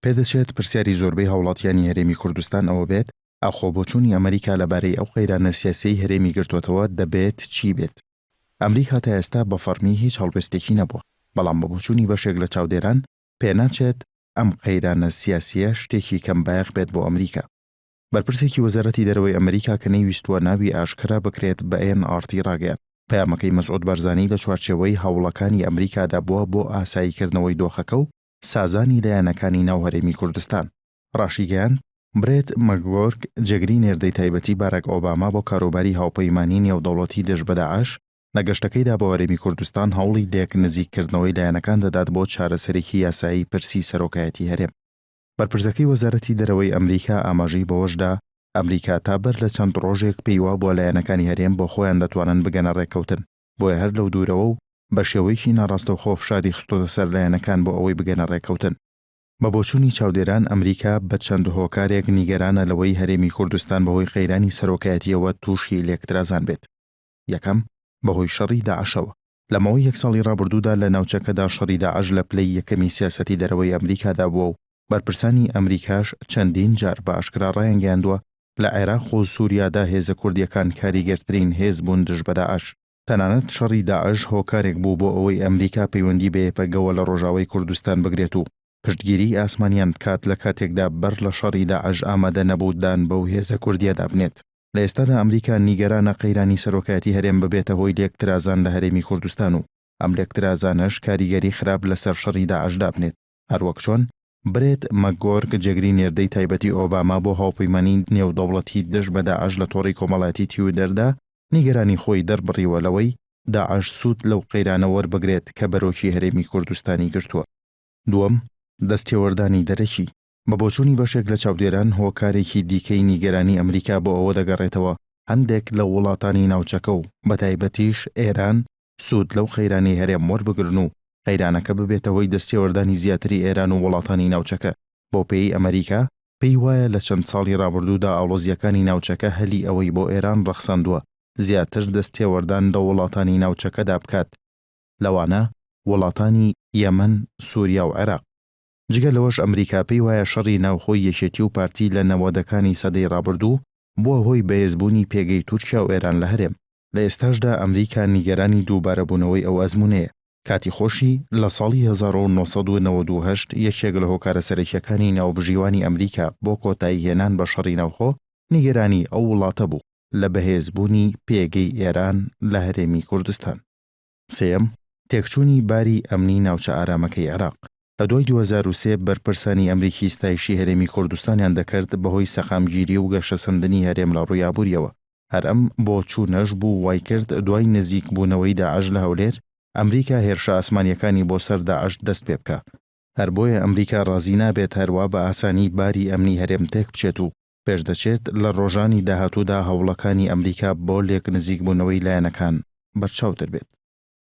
پێدەچێت پرسیاری زۆربەی هاوڵاتیانی هەرێمی کوردستان ئەوە بێت، ئاخۆ بۆچوونی ئەمریکا لەبارەی ئەو قەیرانە سیاسیەی هەرێمی گرتۆتەوە دەبێت چی بێت؟ ئەمریکا تا ئێستا بە فەڕمی هیچ هەڵوێستێکی نەبووە، بەڵام بە بۆچوونی بەشێک لە چاودێران پێناچێت ئەم قەیرانە سیاسییە شتێکی کەم بایەخ بێت بۆ ئەمریکا. بەرپرسێکی وەزارەتی دەرەوەی ئەمریکا کە نەیویستووە ناوی ئاشکرا بکرێت بە ئێن ئاڕ تی ڕاگەیاند، پەیامەکەی مەسعود بارزانی لە چوارچێوەی هەوڵەکانی ئەمریکادا بووە بۆ ئاساییکردنەوەی دۆخەکە و سازانی لایەنەکانی ناو هەرێمی کوردستان. ڕاشیگەیاند، برێت مەکگۆرک، جێگری نێردەی تایبەتی باراک ئۆباما بۆ کاروباری هاوپەیمانیی نێودەوڵەتی دژ بە داعش، لە گەشتەکەیدا بۆ هەرێمی کوردستان هەوڵی لێک نزیک کردنەوەی لایەنەکان دەدات بۆ چارەسەرێکی یاسایی پرسی سەرۆکایەتی هەرێم. بەرپرسەکەی وەزارەتی دەرەوەی ئەمریکا ئاماژەی بەوەشدا، ئەمریکا تا بەر لە چەند ڕۆژێک پێیوابووە لایەنەکانی هەرێم بۆ خۆیان دەتوانن بگەنە ڕێککەوتن، بۆیە هەر لەو دوورەوە و بە شێوەیەکی ناڕاستەوخۆ فشاری خستۆتە سەر لایەنەکان بۆ ئەوەی بگەنە ڕێککەوتن. بە بۆچوونی چاودێران، ئەمریکا بە چەند هۆکارێک نیگەرانە لەوەی هەرێمی کوردستان بەهۆی قەیرانی سەرۆکایەتییەوە تووشی لێکترازان بێت. یەکەم، بەهۆی شەڕی داعشەوە. لە ماوەی یەک ساڵی ڕابردوودا لە ناوچەکەدا شەڕی داعش لە پلەی یەکەمی سیاسەتی دەرەوەی ئەمریکادا بووە و بەرپرسانی ئەمریکاش چەندین جار بە ئاشکرا ڕایانگەیاندووە لە عێراق و سووریادا هێزە کوردییەکان کاریگەرترین هێز بوون دژ بە داعش. تەنانەت شەڕی داعش هۆکارێک بوو بۆ ئەوەی ئەمریکا پەیوەندی بە یەپەگەوە لە ڕۆژاوای کوردستان بگرێت و پشتگیریی ئاسمانیان بکات لە کاتێکدا بەر لە شەڕی داعش ئامادە نەبوو دان بەو هێزە کوردییەدا بنێت. لە ئێستادا ئەمریکا نیگەرانە قەیرانی سەرۆکایەتی هەرێم ببێتە هۆی لێکترازان لە هەرێمی کوردستان و ئەم لێکترازانەش کاریگەری خراپ لەسەر شەڕی داعش دابنێت هەروەک چۆن برێت مەکگۆرک جێگری نێردەی تایبەتی ئۆباما بۆ هاوپەیمانی نێودەوڵەتی دژ بە داعش لە تۆڕی کۆمەڵایەتی تیوتەردا نیگەرانی خۆی دەربڕیوە لەوەی داعش سوود لەو قەیرانە وەربگرێت کە بەرۆکی هەرێمی کوردستانی گرتووە. دووەم، دەستێوەردانی دەرەکی. بە بۆچوونی بەشێک لە چاودێران، هۆکارێکی دیکەی نیگەرانی ئەمریکا بۆ ئەوە دەگەڕێتەوە، هەندێک لە وڵاتانی ناوچەکە و بەتایبەتیش ئێران سوود لەو قەیرانەی هەرێم وەربگرن و قەیرانەکە ببێتە هۆی دەستێوەردانی زیاتری ئێران و وڵاتانی ناوچەکە، بەوپێیەی ئەمریکا پێی وایە لە چەند ساڵی رابردوودا ئاڵۆزییەکانی ناوچەکە هەلی ئەوەی بۆ ئێران رەخساندووە زیاتر دەستێوەردان لە وڵاتانی ناوچەکەدا بکات لەوانە وڵاتانی یەمەن، سوریا و عێراق. جگە لەوەش ئەمریکا پێی وایە شەڕی ناوخۆی یەکێتی و پارتی لە نەوەدەکانی سەدەی ڕابردوو بووە هۆی بەهێزبوونی پێگەی تورکیا و ئێران لە هەرێم. لە ئێستاشدا ئەمریکا نیگەرانی دووبارەبوونەوەی ئەو ئەزموونەیە. کاتی خۆشی لە ساڵی 1998 یەکێک لە هۆکارە سەرەکییەکانی ناوبژیوانی ئەمریکا بۆ کۆتاییهێنان بە شەڕی ناوخۆ نیگەرانی ئەو وڵاتە بوو لە بەهێزبوونی پێگەی ئێران لە هەرێمی کوردستان. سێیەم، تێکچوونی باری ئەمنی ناوچە ئارامەکەی عێراق. لە دوای 2003 بەرپرسانی ئەمریکی ستایشی هەرێمی کوردستانیان دەکرد بەهۆی سەقامگیری و گەشەسەندنی هەرێم لە ڕووی ئابوورییەوە. هەر ئەم بۆچوونەش بوو وایکرد دوای نزیکبوونەوەی داعش لە هەولێر، ئەمریکا هێرشە ئاسمانییەکانی بۆ سەر داعش دەست پێبکا. هەر بۆیە ئەمریکا ڕازی نابێت هەروا بە ئاسانی باری ئەمنی هەرێم تێکبچێت و پێشدەچێت لە ڕۆژانی داهاتوودا هەوڵەکانی ئەمریکا بۆ لێکنزیکبوونەوەی لایەنەکان بەرچاوتر بێت.